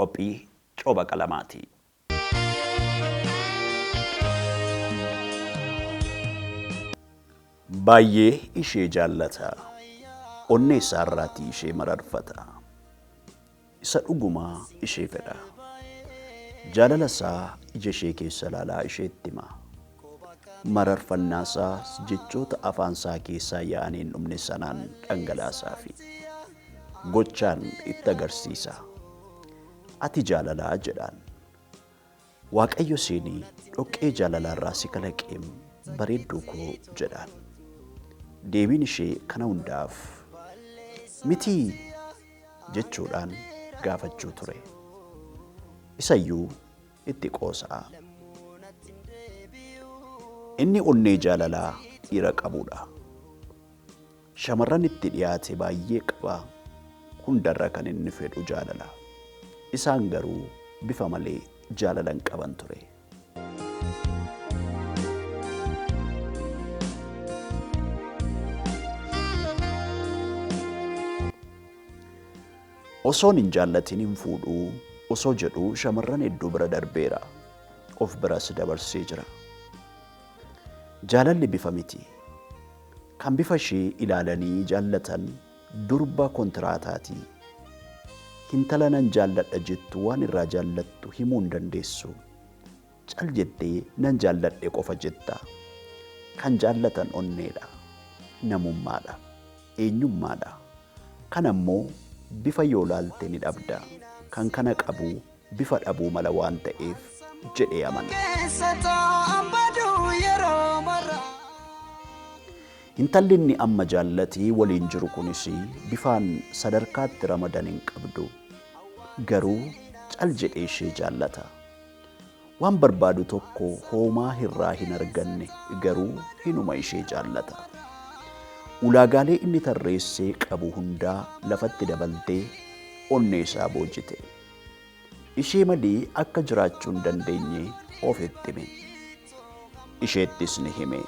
Qophii Cooba Qalamaati. Baay'ee ishee jaallata. Onnee isaa irraatii ishee mararfata. Isa dhugumaa ishee fedha. Jaalala isaa ija ishee keessa ilaalaa isheetti hima. Mararfannaa isaas jechoota afaan isaa keessaa yaa'anii hin dhumne sanaan dhangalaasaafi. Gochaan itti agarsiisa. Ati jaalalaa jedhaan. Waaqayyo siinii dhoqqee jaalalaa irraa si kalaqeem bareedduu koo jedhaan. Deebiin ishee kana hundaaf mitii jechuudhaan gaafachuu ture. Isayyuu itti qoosaa. Inni onnee jaalalaa dhiira qabuudha. Shamarran itti dhiyaate baay'ee qaba. Hundarra kan inni fedhu jaalala. Isaan garuu bifa malee jaalala hin qaban ture. Osoon hin jaallatin hin fuudhuu osoo jedhuu shamarran hedduu bira darbeera. Of biras dabarsee jira. Jaalalli bifa miti. Kan bifa ishee ilaalanii jaallatan durba kontiraataati. Hintala nan jaalladha jettu waan irraa jaallattu himuu hin dandeessu. Cal jettee nan jaalladhe qofa jetta. Kan jaallatan onneedha. Namummaadha. Eenyummaadha. Kana immoo bifa yoo laalte ni dhabda. Kan kana qabu bifa dhabuu mala waan ta'eef jedhee amana. Keessa taa'an baduu yeroo mara. Intalli inni amma jaallatee waliin jiru kunis bifaan sadarkaatti ramadan hin qabdu. Garuu cal jedhee ishee jaallata. Waan barbaadu tokko hoomaa irraa hin arganne garuu hinuma ishee jaallata. Ulaagaalee inni tarreessee qabu hundaa lafatti dabaltee onnee isaa boojite. Ishee malee akka jiraachuu hin dandeenye ofitti hime. Isheettis ni hime.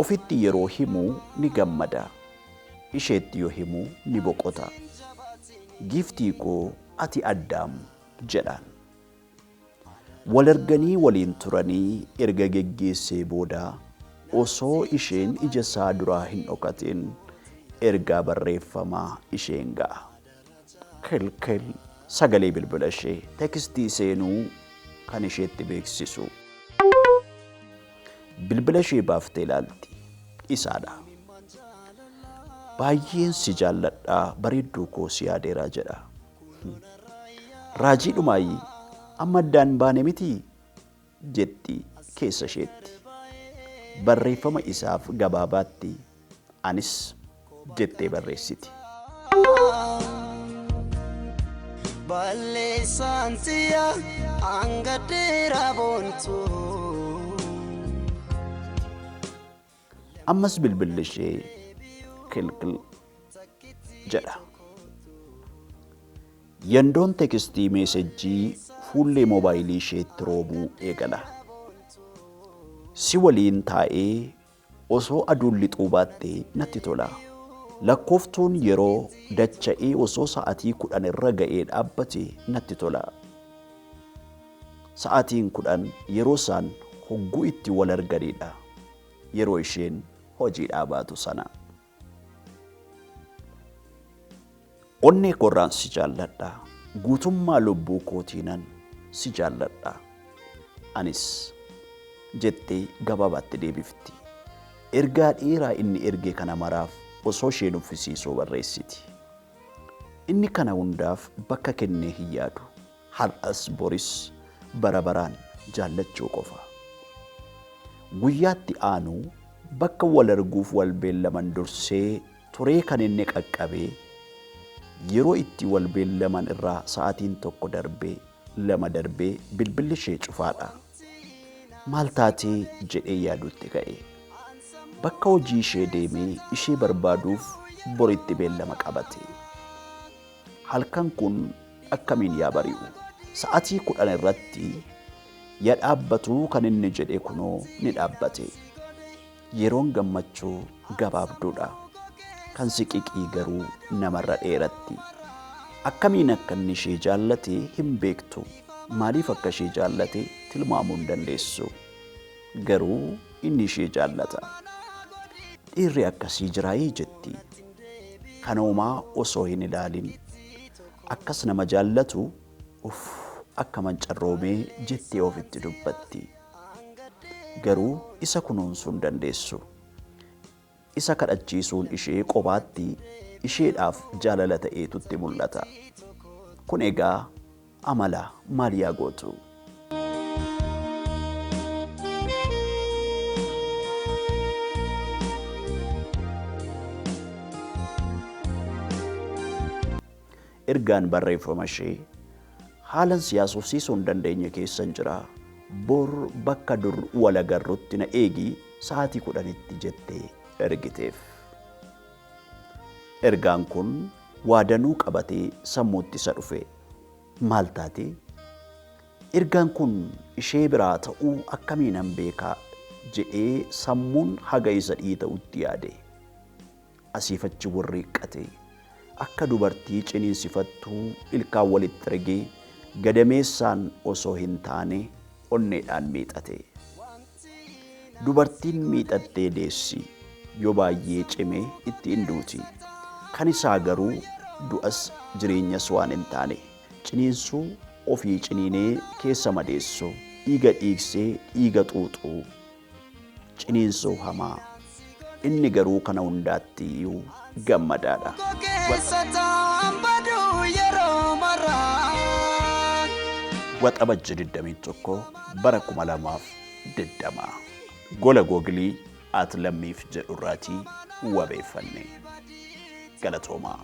Ofitti yeroo himu ni gammada. Isheetti yoo himu ni boqota. Giiftii koo ati addaam jedhaan. Wal arganii waliin turanii erga geggeessee booda osoo isheen ija isaa duraa hin dhokatin ergaa barreeffamaa isheen ga'a. Kilkil sagalee bilbila ishee tekstii seenuu kan isheetti beeksisu. Bilbila ishee baaftee ilaalti. Isaadha. Baay'een si jaalladha bareedduu koo si yaadeera jedha. Raajii dhumaayi amma addaan baane miti jetti keessa isheetti. Barreeffama isaaf gabaabaatti anis jettee barreessiti. Balleessaan tiyya hanga dheeraa boontu. Ammas bilbilli ishee kilkil jedha. Yandoon tekstii meesejjii fuullee moobaayilii isheetti roobuu eegala. Si waliin taa'ee osoo aduun lixuu baattee natti tola. Lakkooftuun yeroo dacha'ee osoo sa'atii 10 irra ga'ee dhaabbate natti tola. Sa'atiin 10 yeroo isaan hogguu itti wal arganiidha. Yeroo isheen hojiidhaa baatu sana. Onnee koorraan si jaalladha. Guutummaa lubbuu kootiinan si jaalladha. Anis jettee gabaabaatti deebifti. Ergaa dheeraa inni erge kana maraaf osoo ishee nuffisiisuu barreessiti. Inni kana hundaaf bakka kennee hin yaadu. Har'as boris bara baraan jaallachuu qofa. Guyyaatti aanu bakka wal arguuf wal beellaman dursee turee kan inni qaqqabe yeroo itti wal beellaman irraa sa'aatiin tokko darbee, lama darbee bilbilli ishee cufaadha. Maal taatee jedhee yaaduutti ka'e. Bakka hojii ishee deemee ishee barbaaduuf boritti beellama qabate. Halkan kun akkamiin yaa bari'u? Sa'atii 10 irratti ya dhaabbatu kan inni jedhe kunoo ni dhaabbate. Yeroon gammachuu gabaabduudha. Kan siqiqii garuu namarra dheeratti. Akkamiin akka inni ishee jaallate hin beektu. Maaliif akka ishee jaallate tilmaamuu hin dandeessu. Garuu inni ishee jaallata. Dhiirri akkasii jiraayii jetti. Kana homaa osoo hin ilaalin akkas nama jaallatu uff akkaman carroomee jettee ofitti dubbatti. Garuu isa kunuunsuu hin dandeessu. Isa kadhachiisuun ishee qobaatti isheedhaaf jaalala ta'eetu itti mul'ata. Kun egaa amala maal yaa gootu? Ergaan barreeffama ishee haalan si haasofsiisuu hin dandeenye keessan jira. Bor bakka dur wal agarrutti na eegi sa'aatii 10tti jettee ergiteef. Ergaan kun waa danuu qabatee sammuutti isa dhufe. Maal taate? Ergaan kun ishee biraa ta'uu akkamiinan beeka jedhee sammuun haga isa dhiita'utti yaade. Asiif achi wirriiqqate. Akka dubartii ciniinsifattuu ilkaan walitti rigee gadameessaan osoo hin taane onneedhaan miixate. Dubartiin miixattee deessi. Yoo baay'ee cime itti in duuti. Kan isaa garuu du'as jireenyas waan hin taane. Ciniinsuu ofii ciniinee keessa madeessu, dhiiga dhiigsee dhiiga xuuxuu. Ciniinsuu hamaa. Inni garuu kana hundaatti iyyuu gammadaadha. Koo keessa ta'an baduu yeroo maraa. Waxabajji 21 bara 2020 gola googilii at lammiif jedhu irraatii wabeeffanne. Galatoomaa.